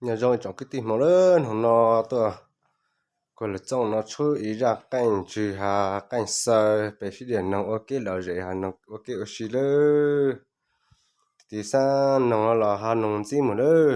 Nyob zoo ib tsoom kwv tij Hmoob lawm, hnub no tuaj kuag lug txooj no tshuab ib zaj qeej ntswg has qeej xaws peb sib diam noog ua kev lom zem has noog ua kev ua si lawm. Tiv xab noog no los has noog ntxiv mus lawm.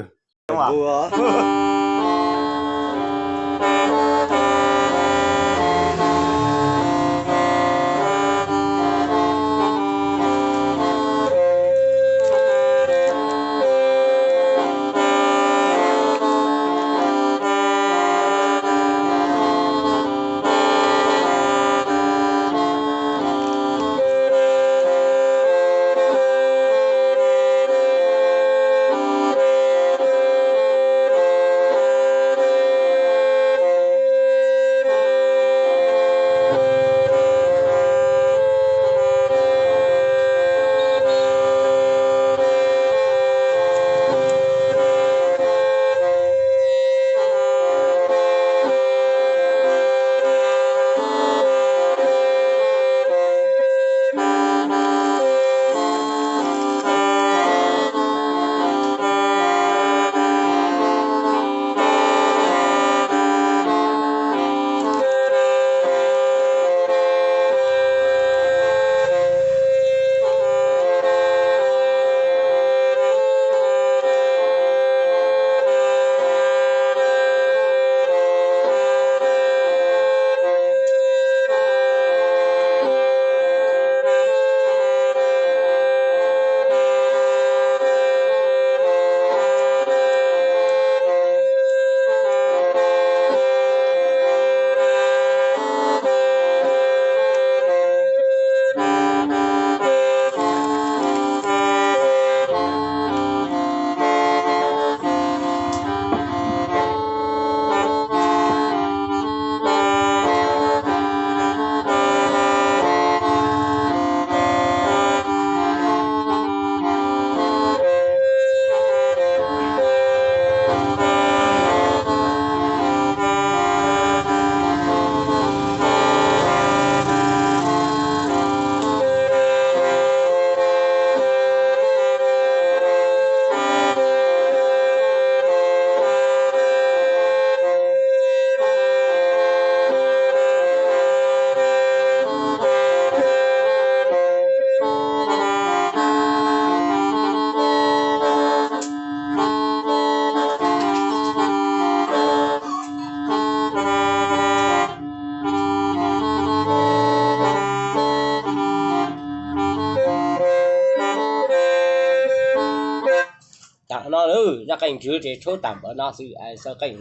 Tam no lawm zaj qeej ntswg ces tshuab tam npaum no xwb, xaws qeej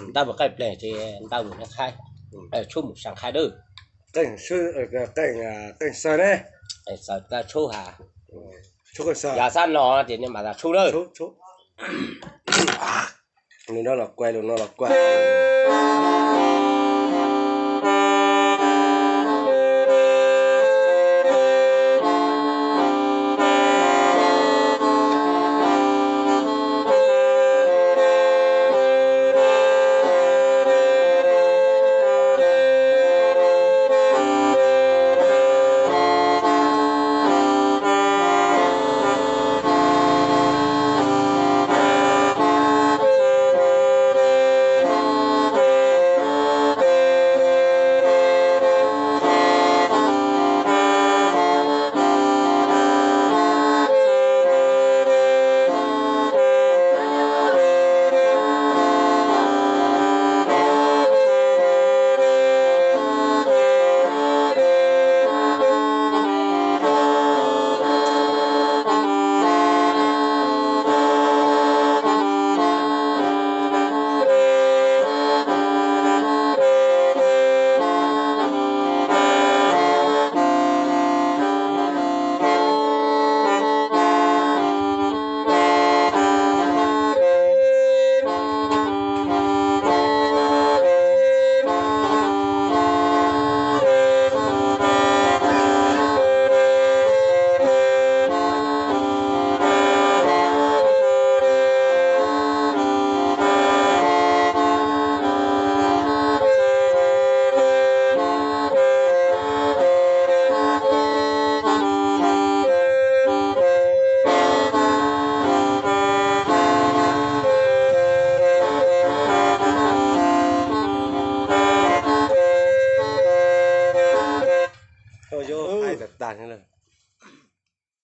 ntawd mus qeej pleg ces ntawd mus qhai, tshuab mus sam qhai lawm. Qeej xaws ne, xaws tshuab has, yog xab no ces nej mam tas tshuab lawm. Lus no los kuaj, lus no los kuaj.